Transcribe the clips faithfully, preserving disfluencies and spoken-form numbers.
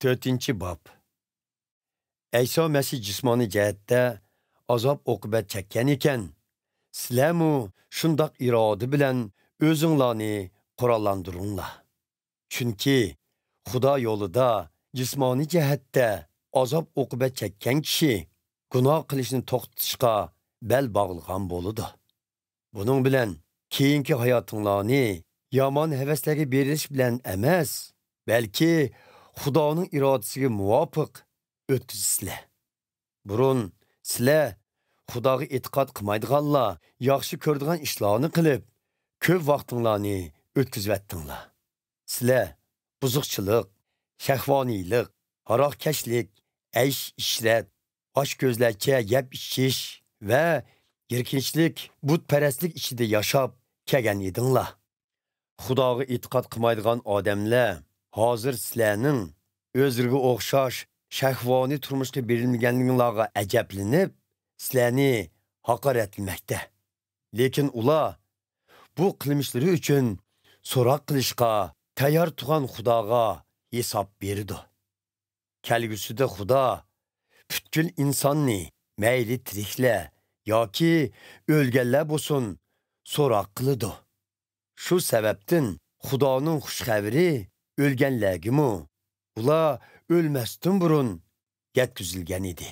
تۆتىنچى باب. ئەيسا مەسىھ جىسمانىي جەھەتتە ئازاب-ئوقۇبەت چەككەن ئىكەن، سىلەرمۇ شۇنداق ئىرادە بىلەن ئۆزۈڭلارنى قوراللاندۇرۇڭلار. چۈنكى خۇدا يولىدا جىسمانىي جەھەتتە ئازاب-ئوقۇبەت چەككەن كىشى گۇناھ قىلىشنى توختىتىشقا بەل باغلىغان بولىدۇ. بۇنىڭ بىلەن كېيىنكى ھاياتىڭلارنى يامان ھەۋەسلەرگە بېرىلىش بىلەن ئەمەس، بەلكى خۇدانىڭ ئىرادىسىگە مۇۋاپىق ئۆتكۈزىسىلەر. بۇرۇن سىلەر خۇداغا ئېتىقاد قىلمايدىغانلار ياخشى كۆرىدىغان ئىشلارنى قىلىپ، كۆپ ۋاقتىڭلارنى ئۆتكۈزۈۋەتتىڭلار. سىلەر بۇزۇقچىلىق، شەھۋانىيلىق، ھاراقكەشلىك، ئەيش-ئىشرەت، ئاچكۆزلەرچە يەپ-ئىچىش ۋە يىركىنچلىك، بۇتپەرەسلىك ئىچىدە ياشاپ كەلگەن ئىدىڭلار. خۇداغا ئېتىقاد قىلمايدىغان ئادەملەر ھازىر سىلەرنىڭ ئۆزلىرىگە ئوخشاش شەھۋانىي تۇرمۇشقا بېرىلمىگەنلىكىڭلارغا ئەجەبلىنىپ، سىلەرنى ھاقارەتلىمەكتە. لېكىن ئۇلار بۇ قىلمىشلىرى ئۈچۈن سوراق قىلىشقا تەييار تۇرغان خۇداغا ھېساب بېرىدۇ. كەلگۈسىدە خۇدا پۈتكۈل ئىنساننى، مەيلى تىرىكلەر ياكى ئۆلگەنلەر بولسۇن، سوراق قىلىدۇ. شۇ سەۋەبتىن خۇدانىڭ خۇش خەۋىرى ئۆلگەنلەرگىمۇ، ئۇلار ئۆلمەستىن بۇرۇن يەتكۈزۈلگەن ئىدى.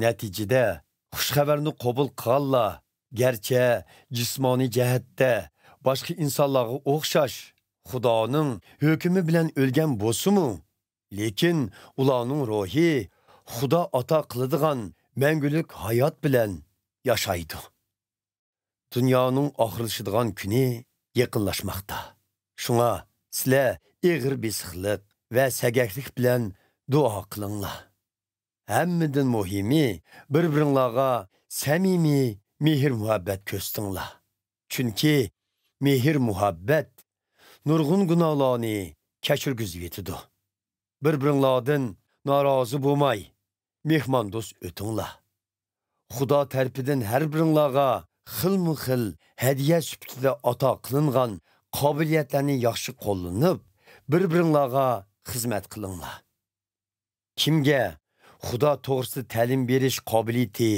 نەتىجىدە، خۇش خەۋەرنى قوبۇل قىلغانلار گەرچە جىسمانىي جەھەتتە باشقا ئىنسانلارغا ئوخشاش خۇدانىڭ ھۆكمى بىلەن ئۆلگەن بولسىمۇ، لېكىن ئۇلارنىڭ روھى خۇدا ئاتا قىلىدىغان مەڭگۈلۈك ھايات بىلەن ياشايدۇ. دۇنيانىڭ ئاخىرلىشىدىغان كۈنى يېقىنلاشماقتا. شۇڭا سىلەر ئېغىر بېسىقلىق ۋە سەگەكلىك بىلەن دۇئا قىلىڭلار. ھەممىدىن مۇھىمى، بىر-بىرىڭلارغا سەمىمىي مېھىر-مۇھەببەت كۆرسىتىڭلار. چۈنكى مېھىر-مۇھەببەت نۇرغۇن گۇناھلارنى كەچۈرگۈزۈۋېتىدۇ. بىر-بىرىڭلاردىن نارازى بولماي، مېھماندوست ئۆتۈڭلار. خۇدا تەرىپىدىن ھەر بىرىڭلارغا خىلمۇ خىل ھەدىيە سۈپىتىدە ئاتا قىلىنغان قابىلىيەتلەرنى ياخشى قوللىنىپ، بىر-بىرىڭلارغا خىزمەت قىلىڭلار. كىمگە خۇدا توغرىسىدا تەلىم بېرىش قابىلىيىتى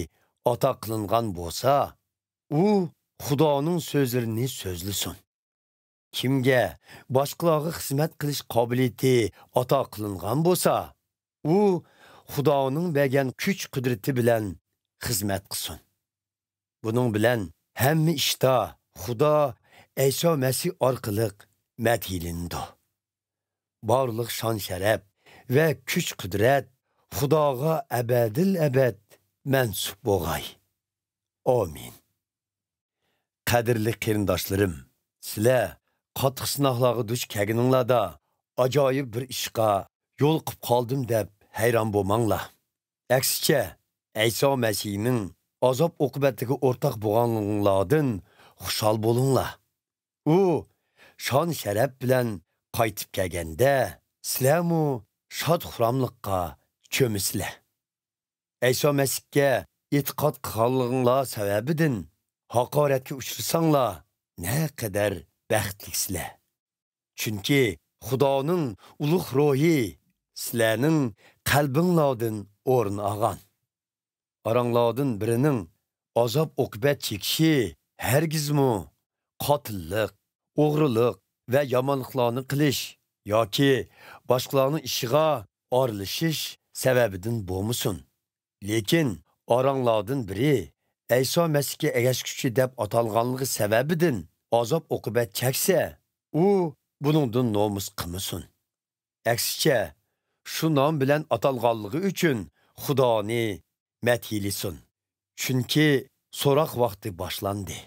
ئاتا قىلىنغان بولسا، ئۇ خۇدانىڭ سۆزلىرىنى سۆزلىسۇن. كىمگە باشقىلارغا خىزمەت قىلىش قابىلىيىتى ئاتا قىلىنغان بولسا، ئۇ خۇدانىڭ بەرگەن كۈچ-قۇدرىتى بىلەن خىزمەت قىلسۇن. بۇنىڭ بىلەن ھەممە ئىشتا خۇدا ئەيسا مەسىھ ئارقىلىق مەدھىيلىنىدۇ. بارلىق شان-شەرەپ ۋە كۈچ-قۇدرەت خۇداغا ئەبەدىل-ئەبەد مەنسۇپ بولغاي. ئامىن. قەدىرلىك قېرىنداشلىرىم، سىلەر قاتتىق سىناقلارغا دۇچ كەلگىنىڭلاردا ئاجايىپ بىر ئىشقا يولۇقۇپ قالدىم دەپ ھەيران بولماڭلار. ئەكسىچە، ئەيسا مەسىھنىڭ ئازاب-ئوقۇبەتلىكى ئورتاق بولغانلىقىڭلاردىن خۇشال بولۇڭلار. ئۇ شان-شەرەپ بىلەن قايتىپ كەلگەندە، سىلەرمۇ شاد-خۇراملىققا چۆمىسىلەر. ئەيسا مەسىھكە ئېتىقاد قىلغانلىقىڭلار سەۋەبىدىن ھاقارەتكە ئۇچرىساڭلار، نەقەدەر بەختلىكسىلەر! چۈنكى خۇدانىڭ ئۇلۇغ روھى سىلەرنىڭ قەلبىڭلاردىن ئورۇن ئالغان. ئاراڭلاردىن بىرىنىڭ ئازاب-ئوقۇبەت چېكىشى ھەرگىزمۇ قاتىللىق، ئوغرىلىق ۋە يامانلىقلارنى قىلىش ياكى باشقىلارنىڭ ئىشىغا ئارىلىشىش سەۋەبىدىن بولمىسۇن. لېكىن ئاراڭلاردىن بىرى ئەيسا مەسىھكە ئەگەشكۈچى دەپ ئاتالغانلىقى سەۋەبىدىن ئازاب-ئوقۇبەت چەكسە، ئۇ بۇنىڭدىن نومۇس قىلمىسۇن. ئەكسىچە، شۇ نام بىلەن ئاتالغانلىقى ئۈچۈن خۇدانى مەدھىيلىسۇن. چۈنكى سوراق ۋاقتى باشلاندى.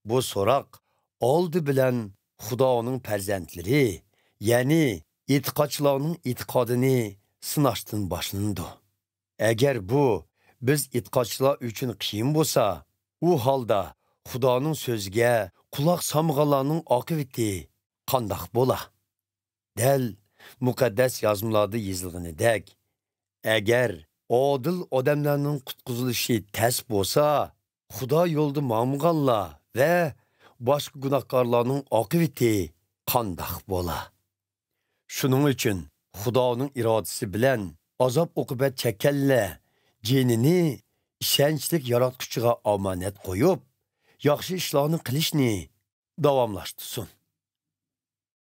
بۇ سوراق ئالدى بىلەن خۇدانىڭ پەرزەنتلىرى، يەنى ئېتىقادچىلارنىڭ ئېتىقادىنى سىناشتىن باشلىنىدۇ. ئەگەر بۇ بىز ئېتىقادچىلار ئۈچۈن قىيىن بولسا، ئۇ ھالدا خۇدانىڭ سۆزىگە قۇلاق سالمىغانلارنىڭ ئاقىۋىتى قانداق بولا؟ دەل مۇقەددەس يازمىلاردا يېزىلغىنىدەك، ئەگەر ئادىل ئادەملەرنىڭ قۇتقۇزۇلۇشى تەس بولسا، خۇدا يولىدا ماڭمىغانلار ۋە باشقا گۇناھكارلارنىڭ ئاقىۋىتى قانداق بولا؟ شۇنىڭ ئۈچۈن خۇدانىڭ ئىرادىسى بىلەن ئازاب-ئوقۇبەت چەككەنلەر جېنىنى ئىشەنچلىك ياراتقۇچىغا ئامانەت قويۇپ، ياخشى ئىشلارنى قىلىشنى داۋاملاشتۇرسۇن.